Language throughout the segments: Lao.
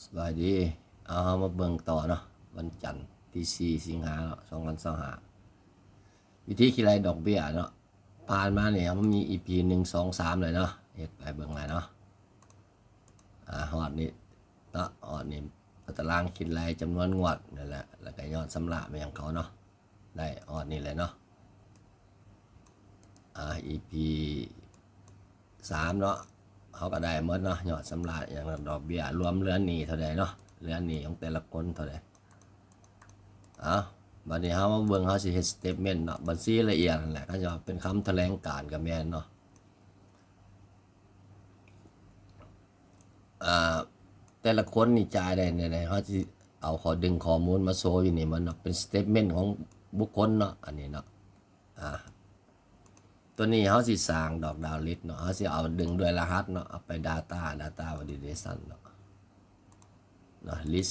ສະບາຍດີ. ເອົາ ເຮົາມາເບິ່ງຕໍ່ເນາະ ວັນຈັນທີສີ່ ສິງຫາເນາະ ສອງພັນຊາວຫ້າ ວິທີຄິດໄລ່ດອກເບ້ຍເນາະ. ຜ່ານມານີ້ເຮົາມີອີພີ ໜຶ່ງ ສອງ ສາມ ແລ້ວເນາະ ເຮັດໄປເບິ່ງແລ້ວເນາະ. ອາ ຮອດນີ້ເນາະ ຮອດນີ້ ຕາລາງຄິດໄລ່ຈຳນວນງວດນັ້ນແຫຼະ ແລ້ວກະຍອດຊຳລະແມ່ນຫຍັງເຂົາເນາະ ໄດ້ຮອດນີ້ແຫຼະເນາະ. ອາ ອີພີ ສາມເນາະ ເຮົາກະໄດ້ໝົດເນາະ ຍອດຊຳລະຫຍັງ ດອກເບ້ຍ ລວມເຫຼືອໜີ້ເທົ່າໃດເນາະ ເຫຼືອໜີ້ຂອງແຕ່ລະຄົນເທົ່າໃດ. ເອົາ ບາດນີ້ເຮົາມາເບິ່ງ ເຮົາຊິເຮັດສະເຕດເມັ້ນເນາະ ບັນຊີລະອຽດຫັ້ນແຫຼະ ເຂົາເຈົ້າເປັນຄຳຖະແຫຼງການກະແມ່ນເນາະ. ອາ ແຕ່ລະຄົນນີ້ຈ່າຍໄດ້ແນວໃດ ເຮົາຊິເອົາຂໍ້ ດຶງຂໍ້ມູນມາໂຊຢູ່ນີ້ ມັນເນາະ ເປັນສະເຕດເມັ້ນຂອງບຸກຄົນເນາະ ອັນນີ້ເນາະ. ອາ ຕົວນີ້ເຮົາຊິສ້າງດອກດາວລິດເນາະ ເຮົາຊິເອົາດຶງດ້ວຍລະຫັດເນາະ ເອົາໄປດາຕ້າ ດາຕ້າວາລິເດຊັນເນາະ ເນາະ ລິດ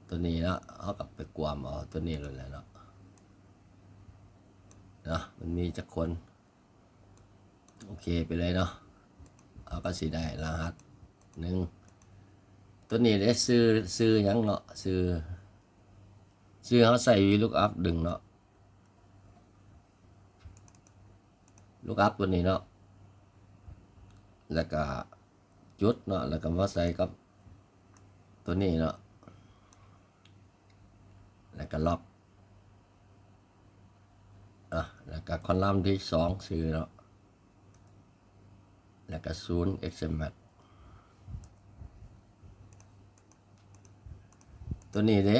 ຕົວນີ້ເນາະ ເຮົາກະໄປກວມເອົາຕົວນີ້ໂລດແຫຼະເນາະ ເນາະ ມັນມີຈັກຄົນ ໂອເຄໄປເລີຍເນາະ. ເຮົາກະຊິໄດ້ລະຫັດ ໜຶ່ງ ຕົວນີ້ເດ້ ຊື່ ຊື່ຫຍັງເນາະ ຊື່ ຊື່ເຮົາໃຊ້ວີລຸກອັບດຶງເນາະ ລຸກອັບຕົວນີ້ເນາະ ແລ້ວກະຈຸດເນາະ ແລ້ວກະມາໃສ່ກັບຕົວນີ້ເນາະ ແລ້ວກະລັອກ ອາ ແລ້ວກະຄອນລັມທີສອງ ຊື່ເນາະ ແລ້ວກະສູນ ເອັກເຊັນແມັດ ຕົວນີ້ເດ້.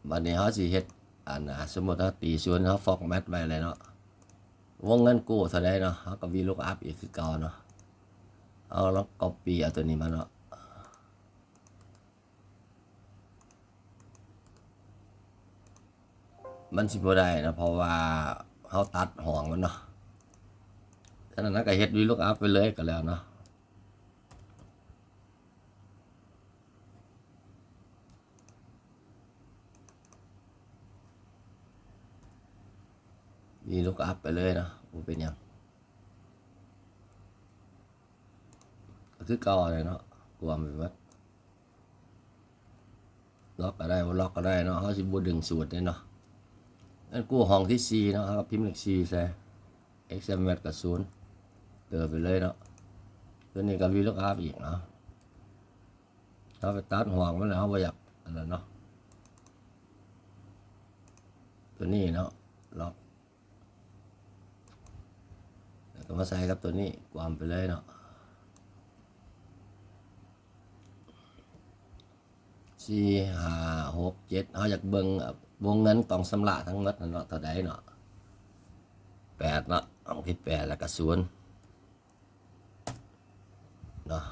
ບາດນີ້ເຮົາຊິເຮັດ ອັນ ສົມມຸດເຮົາຕີສູນ ເຮົາຟໍແມັດໄວ້ແລ້ວເນາະ ວົງເງິນກູ້ເທົ່າໃດເນາະ ເຮົາກະວີລຸກອັບອີກຄືເກົ່າເນາະ. ເຮົາລອງກັອບປີ້ເອົາຕົວນີ້ມາເນາະ ມັນຊິບໍ່ໄດ້ເນາະ ເພາະວ່າເຮົາຕັດຫ້ອງມັນເນາະ. ສະນັ້ນເຮົາກະເຮັດວີລຸກອັບໄປເລີຍກະແລ້ວເນາະ ວີລຸກອັບໄປເລີຍເນາະ ບໍ່ເປັນຫຍັງ ກະຄືເກົ່າຫັ້ນແຫຼະເນາະ ກວມໄປໝົດ. ລັອກກະໄດ້ ບໍ່ລັອກກະໄດ້ເນາະ ເຮົາຊິບໍ່ດຶງສູດເດ້ເນາະ. ອັນກູ້ຫ້ອງທີສີ່ເນາະ ເຮົາກະພິມເລກສີ່ໃສ່ ເອັກເຊັນແມັດກະສູນ ເຕີໄປເລີຍເນາະ. ຕົວນີ້ກະວີລຸກອັບອີກເນາະ ເຮົາໄປຕັດຫ້ອງມັນແລ້ວ ເຮົາບໍ່ຢາກອັນນັ້ນເນາະ ຕົວນີ້ເນາະ ລັອກ ແລ້ວກະມາໃສ່ກັບຕົວນີ້ ກວມໄປເລີຍເນາະ ສີ່ ຫ້າ ຫົກ ເຈັດ ເຮົາຢາກເບິ່ງວົງເງິນຕ້ອງຊຳລະທັງໝົດຫັ້ນເນາະ ເທົ່າໃດເນາະ ແປດເນາະ ຫ້ອງທີແປດ ແລ້ວກະສູນເນາະ.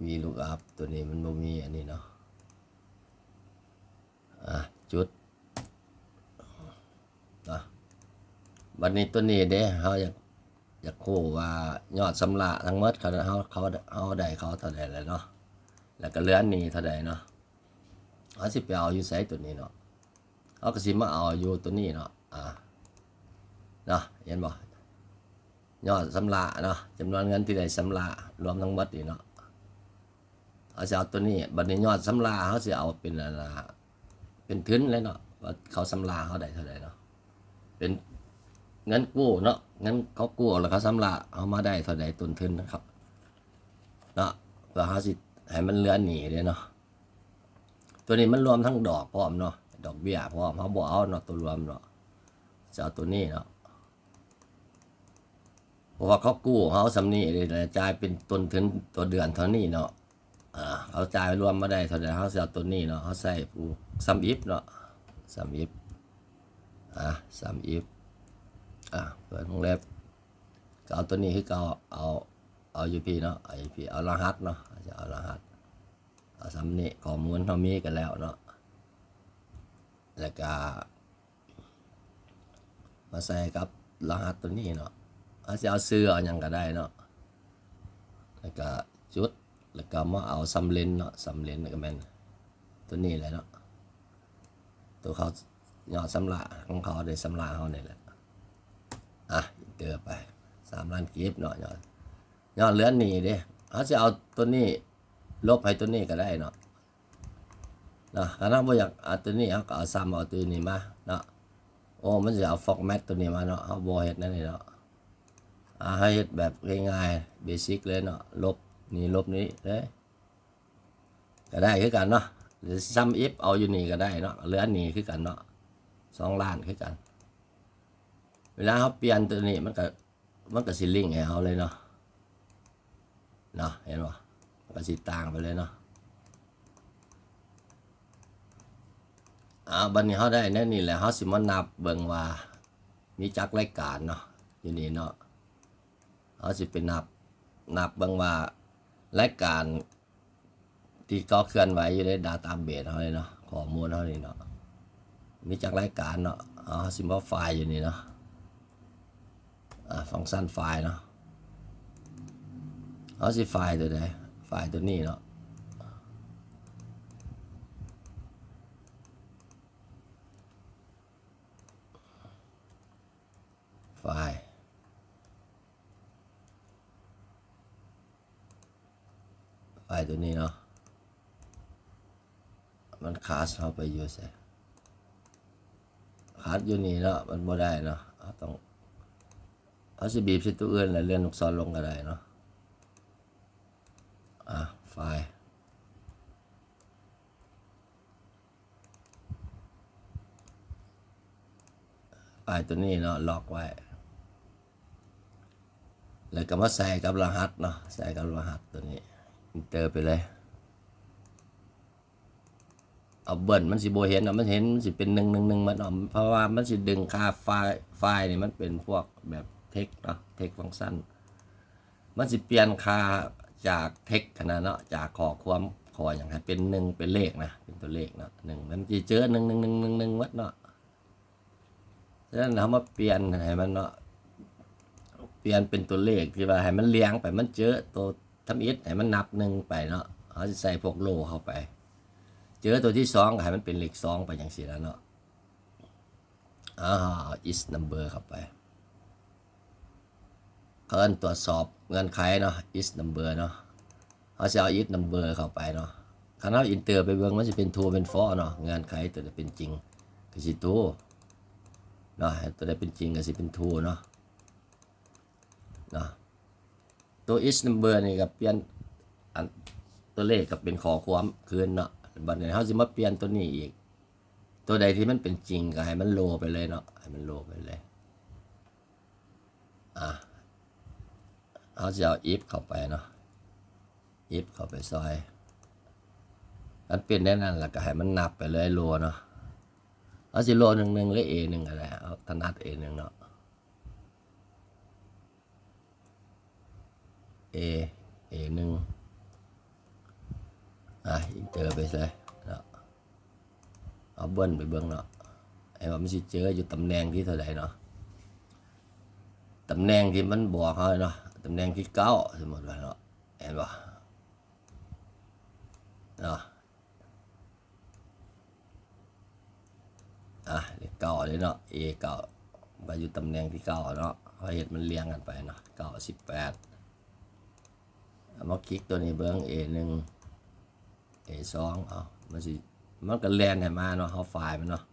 ວີລຸກອັບ ຕົວນີ້ມັນບໍ່ມີອັນນີ້ເນາະ ອາ ຈຸດເນາະ. ບາດນີ້ຕົວນີ້ເດ້ ເຮົາຢາກ ຢາກຮູ້ວ່າຍອດຊຳລະທັງໝົດ ເຂົາ ເຮົາ ເຂົາ ເຮົາໄດ້ເຂົາເທົ່າໃດແລ້ວເນາະ ແລ້ວກະເຫຼືອໜີ້ເທົ່າໃດເນາະ. ເຮົາຊິໄປເອົາຢູ່ໃສຕົວນີ້ເນາະ ເຮົາກະຊິມາເອົາຢູ່ຕົວນີ້ເນາະ ອາ ເນາະ ເຫັນບໍ່ ຍອດຊຳລະເນາະ ຈຳນວນເງິນທີ່ໄດ້ຊຳລະລວມທັງໝົດນີ້ເນາະ ເຮົາຊິເອົາຕົວນີ້. ບາດນີ້ຍອດຊຳລະເຮົາຊິເອົາເປັນອັນ ເປັນທຶນເລີຍເນາະ ວ່າເຂົາຊຳລະເຮົາໄດ້ເທົ່າໃດເນາະ ເປັນເງິນກູ້ເນາະ ເງິນເຂົາກູ້ແລ້ວເຂົາຊຳລະເຮົາມາໄດ້ເທົ່າໃດ ຕົ້ນທຶນເນາະ ເນາະ ເພື່ອເຮົາຊິໃຫ້ມັນເຫຼືອໜີ້ເດ້ເນາະ. ຕົວນີ້ມັນລວມທັງດອກພ້ອມເນາະ ດອກເບ້ຍພ້ອມ ເຮົາບໍ່ເອົາເນາະ ຕົວລວມເນາະ ຈະເອົາຕົວນີ້ເນາະ ເພາະວ່າເຂົາກູ້ເຮົາສ່ຳນີ້ເດ້ ຈ່າຍເປັນຕົ້ນທຶນຕໍ່ເດືອນເທົ່ານີ້ເນາະ ອາ ເຂົາຈ່າຍລວມມາໄດ້ເທົ່າໃດ ເຮົາຊິເອົາຕົວນີ້ເນາະ ເຮົາໃຊ້ຜູ້ຊຳອິບເນາະ ຊຳອິບ ອາ ຊຳອິບ ອາ ເປີດວົງເລັບ ກະເອົາຕົວນີ້ຄືເກົ່າ ເອົາ ເອົາຢູ່ພີ້ເນາະ ເອົາຢູ່ພີ້ ເອົາລະຫັດເນາະ ເອົາລະຫັດ ເອົາສ່ຳນີ້ ຂໍ້ມູນເຮົາມີກັນແລ້ວເນາະ ແລ້ວກະມາໃສ່ກັບລະຫັດຕົວນີ້ເນາະ ເຮົາຊິເອົາຊື່ເອົາຫຍັງກະໄດ້ເນາະ ແລ້ວກະຈຸດ ແລ້ວກະມາເອົາສຳເລັນເນາະ ສຳເລັນກະແມ່ນຕົວນີ້ແຫຼະເນາະ ຕົວເຂົາຍອດຊຳລະຂອງເຂົາເດ້ ຊຳລະເຮົານີ້ແຫຼະ ອາ ເຕີໄປ ສາມລ້ານກີບເນາະ ຍອດ ຍອດເຫຼືອໜີ້ເດ້ ເຮົາຊິເອົາຕົວນີ້ລົບໃຫ້ຕົວນີ້ກໍໄດ້ເນາະ ເນາະ. ຄັນເຮົາບໍ່ຢາກເອົາຕົວນີ້ ເຮົາກໍເອົາ ຊ້ຳເອົາຕົວນີ້ມາເນາະ. ໂອ້ ມັນຊິເອົາ format ຕົວນີ້ມາເນາະ ເຮົາບໍ່ເຮັດແນວນີ້ເນາະ. ອາ ເຮົາເຮັດແບບງ່າຍໆ basic ເລີຍເນາະ ລົບນີ້ລົບນີ້ເລີຍ ກໍໄດ້ຄືກັນເນາະ ຫຼື sum if ເອົາຢູ່ນີ້ກໍໄດ້ເນາະ ຫຼື ອັນນີ້ຄືກັນເນາະ ສອງລ້ານຄືກັນ. ເວລາເຮົາປ່ຽນຕົວນີ້ ມັນກໍ ມັນກໍຊິລິ້ງໃຫ້ເຮົາເລີຍເນາະ ເນາະ ເຫັນບໍ່? ມັນກໍຊິຕ່າງໄປເລີຍເນາະ. ເອົາ ບັດນີ້ເຮົາໄດ້ແນວນີ້ແລ້ວ ເຮົາຊິມານັບເບິ່ງວ່າມີຈັກລາຍການເນາະ ຢູ່ນີ້ເນາະ. ເຮົາຊິໄປນັບ ນັບເບິ່ງວ່າລາຍການທີ່ເຂົາເຄື່ອນໄຫວຢູ່ໃນ database ເຮົານີ້ເນາະ ຂໍ້ມູນເຮົານີ້ເນາະ ມີຈັກລາຍການເນາະ. ເອົາ ເຮົາຊິມາ find ຢູ່ນີ້ເນາະ ອາ function find ເນາະ. ເຮົາຊິ find ຕົວໃດ? Find ຕົວນີ້ເນາະ. Find find ຕົວນີ້ເນາະ ມັນຄາສເຮົາໄປຢູ່ໃສ? ຄາສຢູ່ນີ້ເນາະ ມັນບໍ່ໄດ້ເນາະ. ເຮົາຕ້ອງ ເຮົາຊິບີບໃສ່ຕົວອື່ນ ແລ້ວເລື່ອນລູກສອນລົງກໍໄດ້ເນາະ. ອາ find find ຕົວນີ້ເນາະ ລັອກໄວ້ ແລ້ວກໍມາໃສ່ກັບລະຫັດເນາະ ໃສ່ກັບລະຫັດຕົວນີ້ enter ໄປເລີຍ. ເອົາເບິ່ນ ມັນຊິບໍ່ເຫັນເນາະ ມັນເຫັນ ມັນຊິເປັນໜຶ່ງໜຶ່ງໜຶ່ງໝົດເນາະ ເພາະວ່າມັນຊິດຶງຄ່າ find find ນີ້ ມັນເປັນພວກແບບ text ເນາະ text function ມັນຊິປ່ຽນຄ່າຈາກ text ຫັ້ນນະເນາະ ຈາກຂໍ້ຄວາມ ຂໍ້ຫຍັງ ໃຫ້ເປັນໜຶ່ງ ເປັນເລກນະ ເປັນຕົວເລກເນາະ ໜຶ່ງ ມັນຊິເຈີໜຶ່ງໜຶ່ງໜຶ່ງໜຶ່ງໝົດເນາະ. ສະນັ້ນເຮົາມາປ່ຽນໃຫ້ມັນເນາະ ປ່ຽນເປັນຕົວເລກທີ່ວ່າໃຫ້ມັນລຽງໄປ ມັນເຈີໂຕທຳອິດໃຫ້ມັນນັບໜຶ່ງໄປເນາະ ເຮົາຊິໃສ່ພວກ row ເຂົ້າໄປ ເຈີໂຕທີສອງກໍໃຫ້ມັນເປັນເລກສອງໄປ ຈັ່ງຊີ້ລະເນາະ. ເອົາ each number ເຂົ້າໄປ ເອີ້ນ ຕວດສອບເງື່ອນໄຂເນາະ each number ເນາະ ເຮົາຊິເອົາ each number ເຂົ້າໄປເນາະ. ຄັນເຮົາ enter ໄປເບິ່ງ ມັນຊິເປັນ true ເປັນ false ເນາະ ເງື່ອນໄຂຕົວໃດເປັນຈິງກໍຊິ true ເນາະ ຕົວໃດເປັນຈິງກໍຊິເປັນ true ເນາະ ເນາະ. ຕົວ each number ນີ້ກໍປ່ຽນ ອັນ ຕົວເລກກໍເປັນຂໍ້ຄວາມຄືນເນາະ. ບັດນີ້ເຮົາຊິມາປ່ຽນຕົວນີ້ອີກ ຕົວໃດທີ່ມັນເປັນຈິງກໍໃຫ້ມັນ row ໄປເລີຍເນາະ ໃຫ້ມັນ row ໄປເລີຍ. ອາ ເຮົາຊິເອົາ if ເຂົ້າໄປເນາະ if ເຂົ້າໄປຊ່ອຍ ຄັນເປັນແນວນັ້ນແລ້ວກໍໃຫ້ມັນນັບໄປເລີຍ row ເນາະ. ເຮົາຊິ row ໜຶ່ງໜຶ່ງ ຫຼື A ໜຶ່ງກໍໄດ້ ເຮົາຖະໜັດ A ໜຶ່ງເນາະ. A A ໜຶ່ງ ອາ enter ໄປໃສ່ເນາະ ເອົາເບິ່ງໄປເບິ່ງເນາະ ໃຫ້ວ່າມັນຊິເຈີຢູ່ຕຳແໜ່ງທີເທົ່າໃດເນາະ ຕຳແໜ່ງທີ່ມັນບອກເຮົາເນາະ ຕຳແໜ່ງທີເກົ້າ ສົມມຸດວ່າເນາະ ເຫັນບໍ່ເນາະ. ອາ ເລກເກົ້າເດ້ເນາະ A ເກົ້າ ມັນກໍຢູ່ຕຳແໜ່ງທີເກົ້າເນາະ ເຮົາເຮັດມັນລຽງກັນໄປເນາະ ເກົ້າ ສິບແປດ ເອົາມາຄລິກຕົວນີ້ເບິ່ງ A ໜຶ່ງ A ສອງ ເອົາ ມັນຊິ ມັນກໍແລ່ນໃຫ້ມາເນາະ ເຮົາ find ມັນເນາະ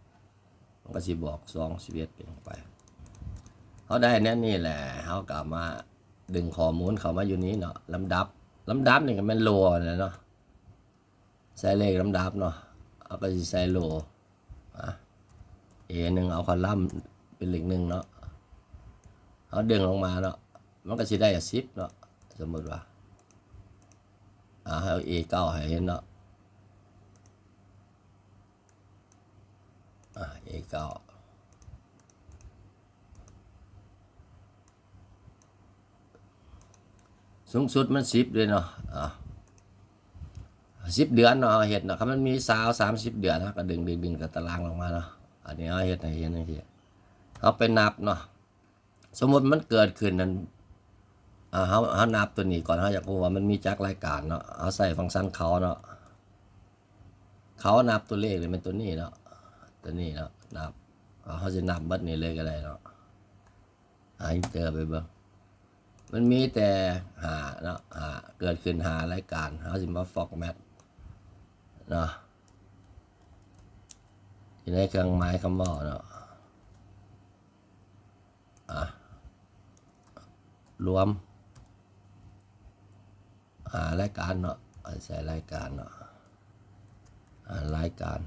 ມັນກໍຊິບອກ ສອງ ສິບເອັດ ເປັນໄປ. ເຮົາໄດ້ແນວນີ້ແຫຼະ ເຮົາກໍເອົາມາດຶງຂໍ້ມູນເຂົ້າມາຢູ່ນີ້ເນາະ ລຳດັບ ລຳດັບນີ້ກໍແມ່ນ row ຫັ້ນແຫຼະເນາະ ໃສ່ເລກລຳດັບເນາະ ເຮົາກໍຊິໃສ່ row ອາ A ໜຶ່ງ ເອົາຄອລມເປັນເລກໜຶ່ງເນາະ ເຮົາດຶງລົງມາເນາະ ມັນກໍຊິໄດ້ສິບເນາະ ສົມມຸດວ່າ ອາ ເຮົາເອົາ A ເກົ້າ ໃຫ້ເຫັນເນາະ ອາ A ເກົ້າ ສູງສຸດມັນສິບເດ້ເນາະ ອາ ສິບເດືອນເນາະ ເຮົາເຮັດເນາະ ຄັນມັນມີຊາວ ສາມສິບເດືອນ ເຮົາກໍດຶງ ດຶງ ດຶງຕາຕະລາງລົງມາເນາະ ອັນນີ້ເຮົາເຮັດໃຫ້ເຫັນຈັ່ງຊີ້ ເຮົາໄປນັບເນາະ ສົມມຸດມັນເກີດຂຶ້ນນັ້ນ ອາ ເຮົາ ເຮົານັບຕົວນີ້ກ່ອນ ເຮົາຢາກຮູ້ວ່າມັນມີຈັກລາຍການເນາະ ເຮົາໃຊ້ຟັງຊັນ count ເນາະ count ນັບຕົວເລກນີ້ແມ່ນຕົວນີ້ເນາະ ຕົວນີ້ເນາະ ນັບ ເຮົາຊິນັບເບິດນີ້ເລີຍກໍໄດ້ເນາະ ອາ enter ໄປເບິ່ງ ມັນມີແຕ່ຫ້າເນາະ ຫ້າ ເກີດຂຶ້ນຫ້າລາຍການ ເຮົາຊິມາຟອກແມັດເນາະ ຢູ່ໃນເຄື່ອງໝາຍຄຳເວົ້າເນາະ ອາ ລວມ ຫ້າລາຍການເນາະ ໃສ່ລາຍການເນາະ ຫ້າລາຍການ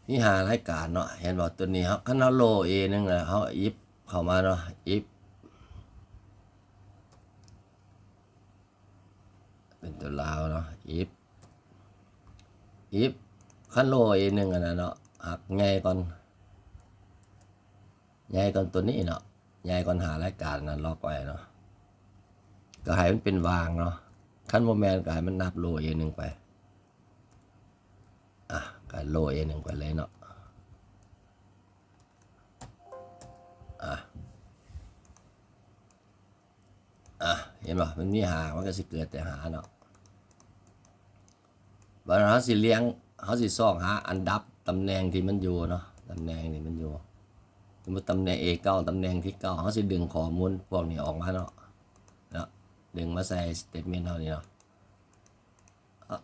ມີຫ້າລາຍການເນາະ ເຫັນບໍ່? ຕົວນີ້ເຮົາ ຄັນເຮົາໂລເອໜຶ່ງແລ້ວ ເຮົາອິບເຂົ້າມາເນາະ ອິບ ເປັນຕົວລາວເນາະ ອິບ ອິບ ຄັນໂລເອໜຶ່ງຫັ້ນນະເນາະ ຫາກໃຫຍ່ກ່ອນ ໃຫຍ່ກ່ອນຕົວນີ້ເນາະ ໃຫຍ່ກ່ອນຫ້າລາຍການນັ້ນ ລັອກໄວ້ເນາະ ກໍໃຫ້ມັນເປັນວາງເນາະ ຄັນບໍ່ແມ່ນກໍໃຫ້ມັນນັບໂລເອໜຶ່ງໄປ ອາ ກໍໂລເອໜຶ່ງໄປເລີຍເນາະ ອາ ອາ ເຫັນບໍ່? ມັນມີຫ້າ ມັນກໍຊິເກີດແຕ່ຫ້າເນາະ ບາດເຮົາຊິລຽງ ເຮົາຊິຊອກຫາອັນດັບຕຳແໜ່ງທີ່ມັນຢູ່ເນາະ ຕຳແໜ່ງທີ່ມັນຢູ່ ສົມມຸດຕຳແໜ່ງເອເກົ້າ ຕຳແໜ່ງທີເກົ້າ ເຮົາຊິດຶງຂໍ້ມູນພວກນີ້ອອກມາເນາະ ເນາະ ດຶງມາໃສ່ສະເຕດເມັນເຮົານີ້ເນາະ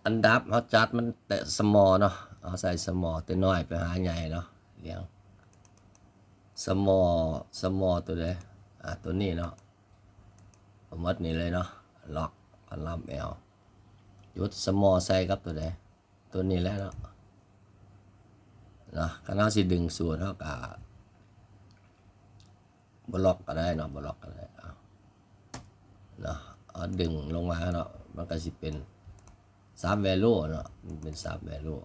ອັນດັບເຮົາຈັດມັນແຕ່ສະມໍເນາະ ເຮົາໃສ່ສະມໍແຕ່ນ້ອຍໄປຫາໃຫຍ່ເນາະ ລຽງສະມໍ ສະມໍຕົວໃດ ອາ ຕົວນີ້ເນາະ ເອົາໝົດນີ້ເລີຍເນາະ ລັອກ ຄອນລັມແອວ ຈຸດສະມໍໃສ່ກັບຕົວໃດ ຕົວນີ້ແຫຼະເນາະ ເນາະ ຄັນເຮົາຊິດຶງສູດເຮົາກະ ບໍ່ລັອກກໍໄດ້ເນາະ ບໍ່ລັອກກໍໄດ້ ເອົາເນາະ ເອົາດຶງລົງມາເນາະ ມັນກໍຊິເປັນຊັບແວລູເນາະ ມັນເປັນຊັບແວລູ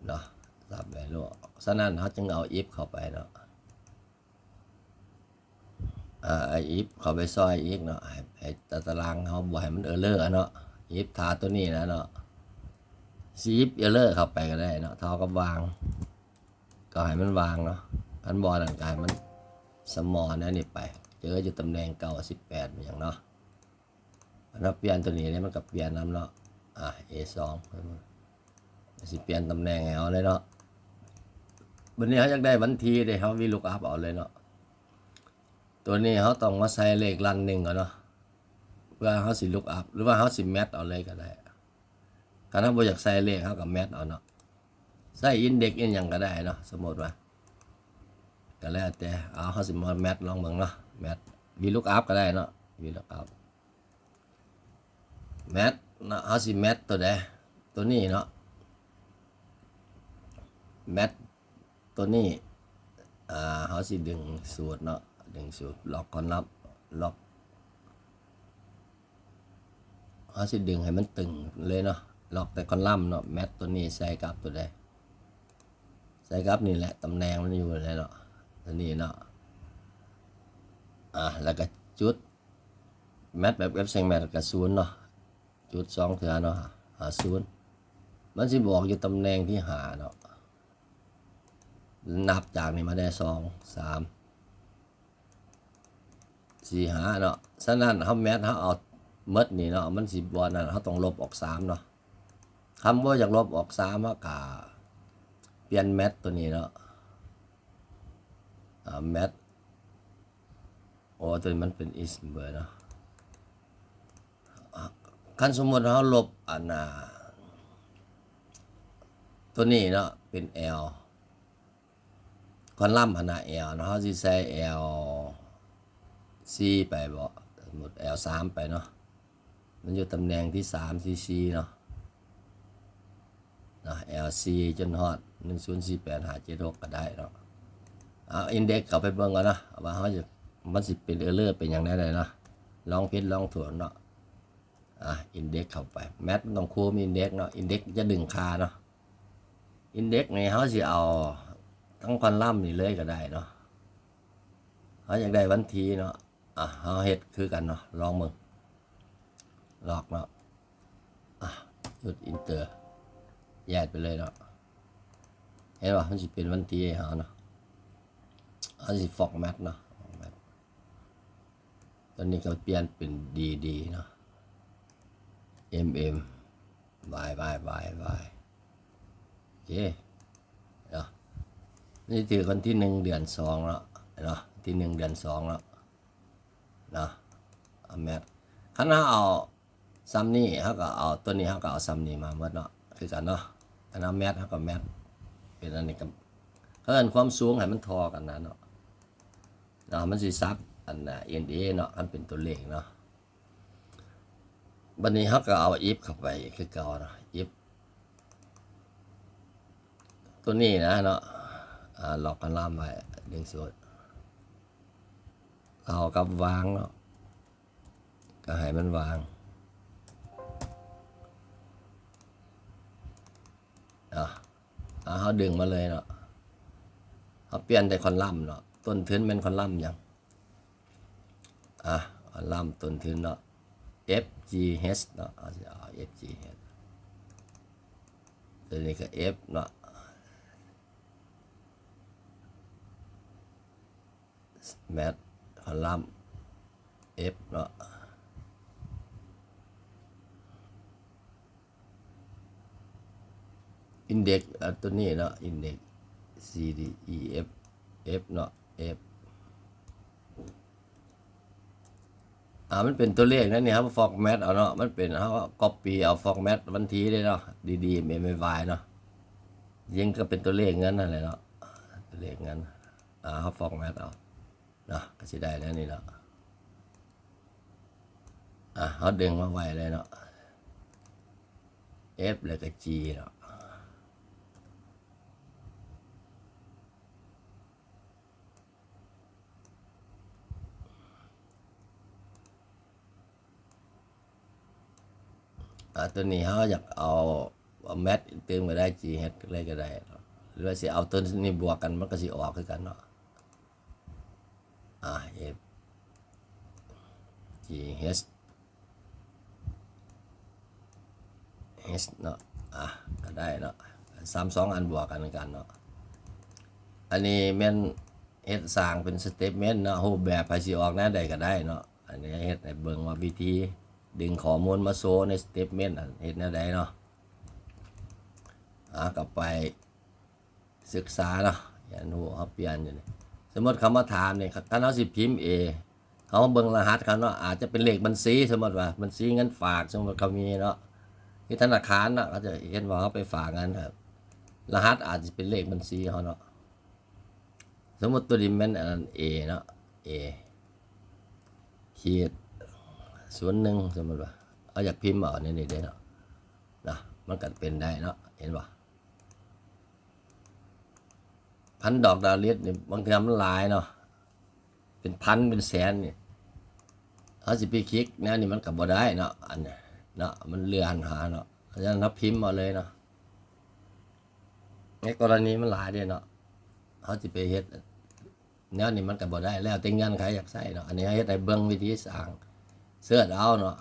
ເນາະ ຊັບແວລູ ສະນັ້ນເຮົາຈຶ່ງເອົາອິບເຂົ້າໄປເນາະ ອາ ເອົາອິບເຂົ້າໄປຊ່ອຍອີກເນາະ ໃຫ້ ໃຫ້ຕາຕະລາງເຮົາບໍ່ໃຫ້ມັນເອີເລີເນາະ ອິບຖ້າຕົວນີ້ນະເນາະ ຊິອິບເອີເລີເຂົ້າໄປກໍໄດ້ເນາະ ເທົ່າກັບວ່າງ ກໍໃຫ້ມັນວ່າງເນາະ ຄັນບໍ່ນັ້ນກໍໃຫ້ມັນສະມໍແນວນີ້ໄປ ເຈີຢູ່ຕຳແໜ່ງເກົ້າ ສິບແປດ ຫຍັງເນາະ ຄັນເຮົາປ່ຽນຕົວນີ້ເດ້ ມັນກໍປ່ຽນນຳເນາະ ອາ ເອສອງ ເຫັນບໍ່ ຊິປ່ຽນຕຳແໜ່ງໃຫ້ເຮົາເລີຍເນາະ ບັດນີ້ເຮົາຢາກໄດ້ວັນທີເດ້ ເຮົາວີລຸກອັບເອົາເລີຍເນາະ ຕົວນີ້ເຮົາຕ້ອງມາໃສ່ເລກລັນໜຶ່ງກ່ອນເນາະ ເພື່ອເຮົາຊິລຸກອັບ ຫຼືວ່າເຮົາຊິແມັດເອົາເລີຍກໍໄດ້ ຄັນເຮົາບໍ່ຢາກໃສ່ເລກ ເຮົາກໍແມັດເອົາເນາະ ໃສ່ອິນເດັກອີ່ຫຍັງກໍໄດ້ເນາະ ສົມມຸດວ່າ ກໍແລ້ວແຕ່ ເອົາ ເຮົາຊິມາແມັດລອງເບິ່ງເນາະ ແມັດ ວີລຸກອັບກໍໄດ້ເນາະ ວີລຸກອັບ ແມັດເນາະ ເຮົາຊິແມັດຕົວໃດ ຕົວນີ້ເນາະ ແມັດຕົວນີ້ ອາ ເຮົາຊິດຶງສູດເນາະ ດຶງສູດ ລັອກຄອນລັມ ລັອກ ເຮົາຊິດຶງໃຫ້ມັນຕຶງເລີຍເນາະ ລັອກແຕ່ຄອນລັມເນາະ ແມັດຕົວນີ້ໃສ່ກັບຕົວໃດ ໃສ່ກັບນີ້ແຫຼະ ຕຳແໜ່ງມັນຢູ່ແຫຼະເນາະ ຕົວນີ້ເນາະ ອາ ແລ້ວກໍຈຸດ ແມັດແບບເອັບເຊັງແມັດກໍສູນເນາະ ຈຸດສອງເທື່ອເນາະ ຫາສູນ ມັນຊິບອກຢູ່ຕຳແໜ່ງທີຫ້າເນາະ ນັບຈາກນີ້ມາໄດ້ ສອງ ສາມ ສີ່ ຫ້າເນາະ ສະນັ້ນເຮົາແມັດ ເຮົາເອົາໝົດນີ້ເນາະ ມັນຊິບໍ່ນັ້ນ ເຮົາຕ້ອງລົບອອກສາມເນາະ ຄັນບໍ່ຢາກລົບອອກສາມ ເຮົາກະປ່ຽນແມັດຕົວນີ້ເນາະ ອາ ແມັດ ໂອ້ ຕົວນີ້ມັນເປັນ is number ເນາະ ຄັນສົມມຸດເຮົາລົບອັນນ່າ ຕົວນີ້ເນາະ ເປັນ L ຄອນລັມຫັ້ນນະ L ເນາະ ເຮົາຊິໃສ່ L ສີ່ໄປບໍ ສົມມຸດ L ສາມໄປເນາະ ມັນຢູ່ຕຳແໜ່ງທີສາມ ທີສີ່ເນາະ ເນາະ L ສີ່ ຈົນຮອດ ໜຶ່ງສູນ ສີ່ ແປດ ຫ້າ ເຈັດ ຫົກ ກໍໄດ້ເນາະ ເອົາ index ເຂົ້າໄປເບິ່ງກ່ອນເນາະ ວ່າເຮົາຈະ ມັນຊິເປັນ error ເປັນຫຍັງແນວໃດເນາະ ລອງຜິດລອງຖືກເນາະ ອ່າ index ເຂົ້າໄປ math ມັນຕ້ອງຄູມ index ເນາະ index ຈະດຶງຄ່າເນາະ index ນີ້ເຮົາຊິເອົາທັງ column ນີ້ເລີຍກໍໄດ້ເນາະ ເຮົາຢາກໄດ້ວັນທີເນາະ ອ່າ ເຮົາເຮັດຄືກັນເນາະ ລອງເບິ່ງ lock ເນາະ ອ່າ ຈຸດ enter ແຍກໄປເລີຍເນາະ ເຫັນບໍ່ ມັນຊິເປັນວັນທີໃຫ້ເຮົາເນາະ ເຮົາຊິ format ເນາະ format ຕົວນີ້ກໍປ່ຽນເປັນ D D ເນາະ M M Y Y Y Y ໂອເຄເນາະ ນີ້ຖືກວັນທີໜຶ່ງ ເດືອນສອງເນາະ ເນາະ ທີໜຶ່ງ ເດືອນສອງເນາະ ເນາະ ເອົາແມັດ ຄັນເຮົາເອົາ ສ່ຳນີ້ ເຮົາກໍເອົາ ຕົວນີ້ເຮົາກໍເອົາສ່ຳນີ້ມາໝົດເນາະ ຄືກັນເນາະ. ຄັນເຮົາແມັດ ເຮົາກໍແມັດ ເປັນອັນນີ້ກໍ ເຮົາເອີ້ນຄວາມສູງໃຫ້ມັນທໍ່ກັນນະເນາະ ເນາະ ມັນຊິສັບອັນນະ ເອັນເອ ເນາະ ຄັນເປັນຕົວເລກເນາະ. ບັດນີ້ເຮົາກໍເອົາ if ເຂົ້າໄປຄືເກົ່າເນາະ if ຕົວນີ້ນະເນາະ ອາ ລັອກ column ໄວ້ ດຶງສູດ ເອົາກັບວາງເນາະ ກໍໃຫ້ມັນວາງ ອາ ອາ ເຮົາດຶງມາເລີຍເນາະ ເຮົາປ່ຽນໃສ່ column ເນາະ ຕົ້ນທຶນແມ່ນ column ຫຍັງ ອາ column ຕົ້ນທຶນເນາະ F G H ເນາະ ເຮົາຊິເອົາ F G H ຕົວນີ້ກໍ F ເນາະ Math column F ເນາະ Index ອາ ຕົວນີ້ເນາະ Index C D E F F ເນາະ F ອາ ມັນເປັນຕົວເລກນະນີ້ ເຮົາ format ເອົາເນາະ ມັນເປັນ ເຮົາ copy ເອົາ format ວັນທີເດ້ເນາະ D D M M Y ເນາະ ຍັງກໍເປັນຕົວເລກເງິນນັ້ນແຫຼະເນາະ ຕົວເລກເງິນ ອາ ເຮົາ format ເອົາເນາະ ກໍຊິໄດ້ແນວນີ້ເນາະ ອາ ເຮົາດຶງມາໄວ້ເລີຍເນາະ F ແລ້ວກໍ G ເນາະ ອາ ຕົວນີ້ເຮົາຢາກເອົາ ເອົາ Math ຕື່ມກໍໄດ້ G H ເລີຍກໍໄດ້ເນາະ ຫຼືວ່າຊິເອົາຕົວນີ້ບວກກັນ ມັນກໍຊິອອກຄືກັນເນາະ ອາ F G H H ເນາະ ອາ ກໍໄດ້ເນາະ ສ່ຳສອງອັນບວກກັນຄືກັນເນາະ ອັນນີ້ແມ່ນເຮັດສ້າງເປັນ statement ເນາະ ຮູບແບບໃຜຊິອອກແນວໃດກໍໄດ້ເນາະ ອັນນີ້ເຮັດໃຫ້ເບິ່ງວ່າວິທີດຶງຂໍ້ມູນມາໂຊໃນ statement ຫັ້ນເຮັດແນວໃດເນາະ ອາ ກໍໄປ ສຶກສາເນາະ ຮຽນຮູ້ ເຮົາປ່ຽນຢູ່ນີ້ ສົມມຸດເຂົາມາຖາມນີ້ ຄັນເຮົາຊິພິມ A ເຮົາມາເບິ່ງລະຫັດເຂົາເນາະ ອາດຈະເປັນເລກບັນຊີ ສົມມຸດວ່າບັນຊີເງິນຝາກ ສົມມຸດເຂົາມີເນາະ ມີທະນາຄານເນາະ ເຂົາຈະເຫັນວ່າເຮົາໄປຝາກເງິນ ລະຫັດອາດຈະເປັນເລກບັນຊີເຮົາເນາະ ສົມມຸດຕົວນີ້ແມ່ນອັນນັ້ນ A ເນາະ A ຂີດ ສູນໜຶ່ງ ສົມມຸດວ່າ ເຮົາຢາກພິມເອົາໃນນີ້ເດ້ເນາະ ນະ ມັນກໍເປັນໄດ້ເນາະ ເຫັນບໍ່? ພັນດອກດາວເລັດນີ້ ບາງເທື່ອມັນຫຼາຍເນາະ ເປັນພັນເປັນແສນນີ້ ເຮົາຊິໄປຄລິກແນວນີ້ມັນກໍບໍ່ໄດ້ເນາະ ອັນນີ້ເນາະ ມັນເລື່ອນຫາເນາະ ເພາະສະນັ້ນເຮົາພິມເອົາເລີຍເນາະ ໃນກໍລະນີມັນຫຼາຍເດ້ເນາະ ເຮົາຊິໄປເຮັດແນວນີ້ມັນກໍບໍ່ໄດ້ ແລ້ວແຕ່ເງື່ອນໄຂຢາກໃຊ້ເນາະ ອັນນີ້ເຮົາເຮັດໃຫ້ເບິ່ງວິທີສ້າງ ເສີດເອົາເນາະ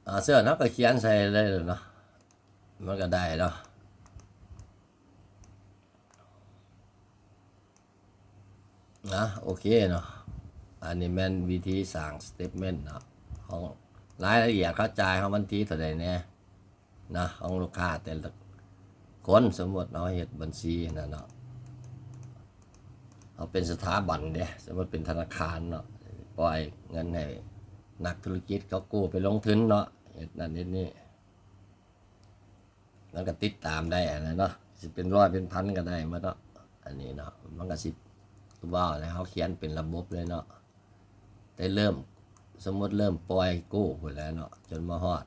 ອາ ເສີດເຮົາກໍຂຽນໃສ່ເລີຍເນາະ ມັນກໍໄດ້ເນາະ ນະ ໂອເຄເນາະ ອັນນີ້ແມ່ນວິທີສ້າງ statement ເນາະ ຂອງລາຍລະອຽດເຂົາຈ່າຍເຮົາວັນທີເທົ່າໃດແດ່ເນາະ ຂອງລູກຄ້າແຕ່ລະຄົນ ສົມມຸດເຮົາເຮັດບັນຊີຫັ້ນນະເນາະ ເຮົາເປັນສະຖາບັນເດ້ ສົມມຸດເປັນທະນາຄານເນາະ ປ່ອຍເງິນໃຫ້ນັກທຸລະກິດເຂົາກູ້ໄປລົງທຶນເນາະ ເຮັດນັ້ນເຮັດນີ້ ມັນກໍຕິດຕາມໄດ້ຫັ້ນແຫຼະເນາະ ຊິເປັນຮ້ອຍເປັນພັນກໍໄດ້ໝົດເນາະ ອັນນີ້ເນາະ ມັນກໍຊິ ຄືເວົ້າແຫຼະ ເຮົາຂຽນເປັນລະບົບເລີຍເນາະ ແຕ່ເລີ່ມ ສົມມຸດເລີ່ມປ່ອຍກູ້ພຸ້ນແຫຼະເນາະ ຈົນມາຮອດ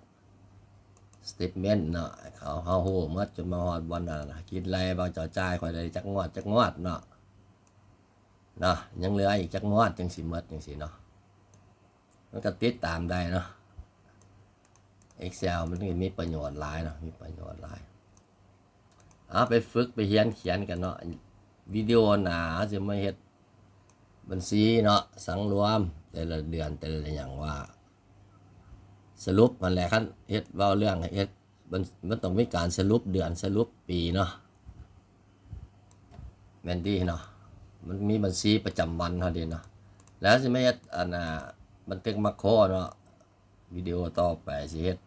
statement ເນາະ ເຂົາ ເຮົາຮູ້ໝົດ ຈົນມາຮອດບ່ອນນັ້ນ ຄິດໄລ່ວ່າເຈົ້າຈ່າຍຂ້ອຍໄດ້ຈັກງວດ ຈັກງວດເນາະ ເນາະ ຍັງເຫຼືອອີກຈັກງວດ ຈັ່ງຊິໝົດ ຈັ່ງຊີ້ເນາະ ມັນກໍຕິດຕາມໄດ້ເນາະ Excel ມັນມີປະໂຫຍດຫຼາຍເນາະ ມີປະໂຫຍດຫຼາຍ ເອົາ ໄປຝຶກໄປຮຽນຂຽນກັນເນາະ ວິດີໂອໜ້າເຮົາຊິມາເຮັດບັນຊີເນາະ ສັງລວມແຕ່ລະເດືອນ ແຕ່ລະຫຍັງວ່າ ສະຫຼຸບຫັ້ນແຫຼະ ຄັນເຮັດ ເວົ້າເລື່ອງເຮັດ ມັນ ມັນຕ້ອງມີການສະຫຼຸບເດືອນ ສະຫຼຸບປີເນາະ ແມ່ນຕິເນາະ ມັນມີບັນຊີປະຈຳວັນເຮົາເດເນາະ ແລ້ວຊິມາເຮັດ ອັນ ອາ ບັນທຶກມາໂຄເນາະ ວິດີໂອຕໍ່ໄປຊິເຮັດ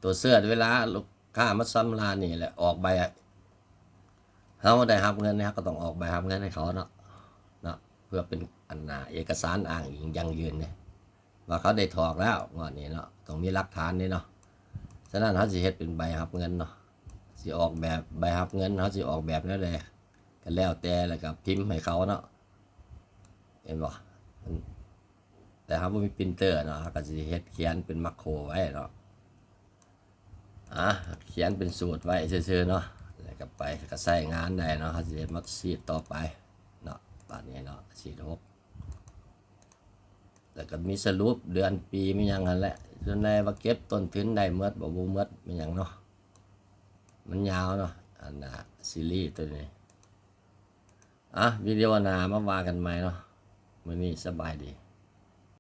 ຕົວເສີດ ເວລາລູກຄ້າມາຊຳລະໜີ້ ແລະ ອອກໃບ ເຮົາໄດ້ຮັບເງິນ ເຮົາກໍຕ້ອງອອກໃບຮັບເງິນໃຫ້ເຂົາເນາະ ເນາະ ເພື່ອເປັນອັນນ່າເອກະສານອ້າງອີງຢັ້ງຢືນເດ້ ວ່າເຂົາໄດ້ຖອກແລ້ວງວດນີ້ເນາະ ຕ້ອງມີຫຼັກຖານເດ້ເນາະ. ສະນັ້ນເຮົາຊິເຮັດເປັນໃບຮັບເງິນເນາະ ຊິອອກແບບໃບຮັບເງິນ ເຮົາຊິອອກແບບແນວໃດກໍແລ້ວແຕ່ ແລ້ວກໍພິມໃຫ້ເຂົາເນາະ ເຫັນບໍ່? ແຕ່ເຮົາບໍ່ມີປຣິນເຕີເນາະ ເຮົາກໍຊິເຮັດຂຽນເປັນມາໂຄໄວ້ເນາະ ອາ ຂຽນເປັນສູດໄວ້ຊື່ໆເນາະ ແລ້ວກໍໄປ ກໍໃຊ້ງານໄດ້ເນາະ. ເຮົາຊິເຮັດມາສຊີດຕໍ່ໄປເນາະ ບາດນີ້ເນາະ ຊີດຫົກ ແລ້ວກໍມີສະຫຼຸບເດືອນປີມີຫຍັງຫັ້ນແຫຼະ. ສ່ວນໃຫຍ່ວ່າເກັບຕົ້ນທຶນໄດ້ໝົດບໍ່ ບໍ່ໝົດມີຫຍັງເນາະ ມັນຍາວເນາະ ອັນນ່າ ຊີຣີຕົວນີ້. ອາ ວິດີໂອໜ້າມາວ່າກັນໃໝ່ເນາະ ມື້ນີ້ສະບາຍດີ.